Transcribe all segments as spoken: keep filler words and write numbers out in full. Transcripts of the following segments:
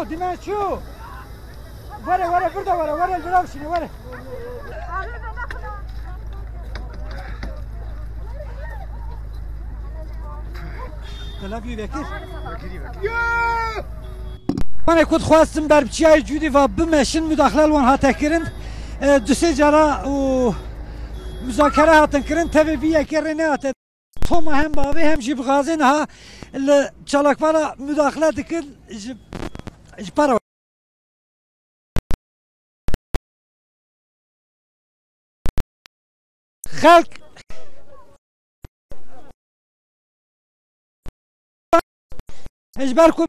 Dime çû. Were, were, burada were, were, li nav şîne, were. Te love you vekir. Wan ê ku dixwestin ber bi çiyayê Cûdî ve bimeşin, mudaxile li wan hate kirin. E, du sê cara û muzakere hatin kirin, tevê vî yekê rê nehate. Toma hem bi avê hem jî bi gazê niha li çalakvana mudaxile dikin ji, ji para. Xelk ji ber ku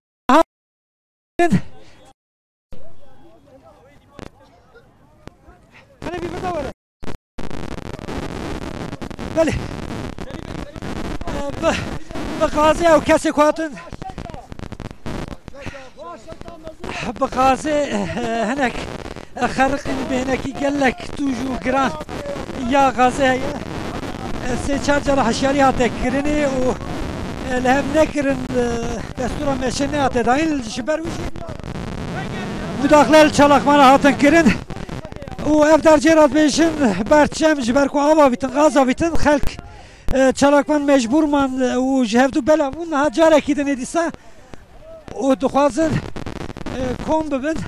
Belê. Bi, bi gazê ew kesê ku hatin. Bi gazê, eh, hinek, eh, xeriqîn bi hinekî gelek tûj û giran ya gazê heye. Eh, sê çar cara hişyarî hate kirinê û, eh, li hev nekirin, eh, destûra meşê nehate dayîn. Ji ber wî jî mudaxile li çalakmana hatin kirin. Û ev der jê re dibêjin, berçem ji ber ku av avîtin, gaz avîtin, xelk, e, çalakvan mecbûr man, e, û ji hevdû belav bûn. Niha carekî din ê dîsa û dixwazin, e, kom bibin.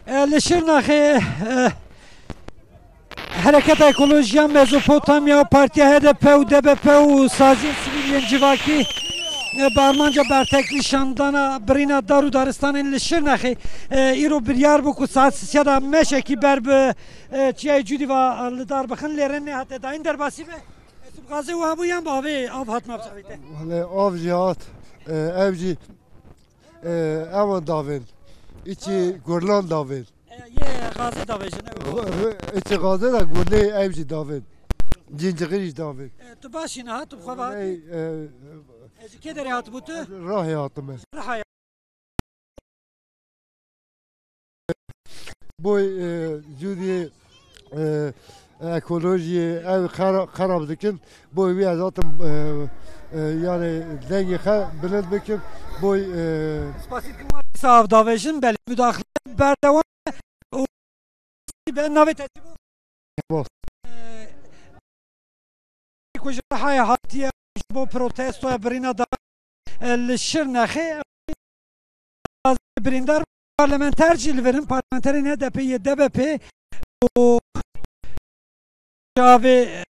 E, li Şirnexê, e, Hereketa Ekolojiya Mezopotamya, Partiya H D P û D B P û saziyên sivîl yên civakî, e, bi armanca berteknîşandana birîna dar û daristanên li Şirnexê, e, îro biryar bû ku saet sisya de meşekî ber bi, e, çiyayê Cûdî ve, e, li dar bixin, lê rê nehate dayîn. Derbasî be, e, tu bi gazê û hebû yan bi avê av hat nav çavê te? Wele av jî hat, e, ev jî, e, ewan davên, îçî gurlan davên. E, yê gazê davêjin, ew. Ru-, ru-, ê çi gazê de gulê ew jî davên. Cincixî jî davên. E, tu baş î niha, tu bi xwe ve hatî? Ey, e, E, ji kê derê hatibû tu? Rahê hatim ez. Rihayê. Boy, e, Cûdî, e, ekolojiyê ew xera-, xerab dikin. Boy wî ez hatim, e, e, yani dengê xwe bilind bikim. Boy, e, Spasî dikim, wan dîsa av davêjin, belê mudaxile berdewam e û be navê te çi bû? Bo. E, ku ji Rihayê hatiye ji bo protestoya birîna da, e, li Şirnexê birîndar parlamenter jî li vir in, parlamenterên H D P yê D B P û çavê